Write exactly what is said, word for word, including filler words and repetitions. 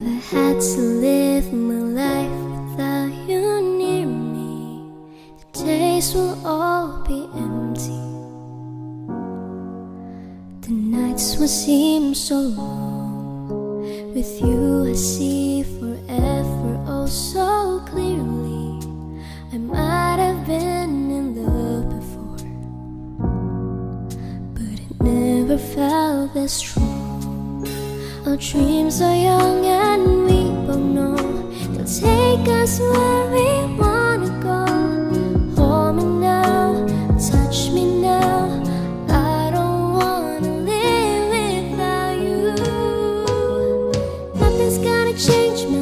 If I had to live my life without you near me, the days will all be empty. The nights will seem so long. With you, I see forever oh so clearly. I might have been in love before, but it never felt this strong. Our dreams are young and we both know they'll take us where we wanna go. Hold me now, touch me now. I don't wanna live without you. Nothing's gonna change my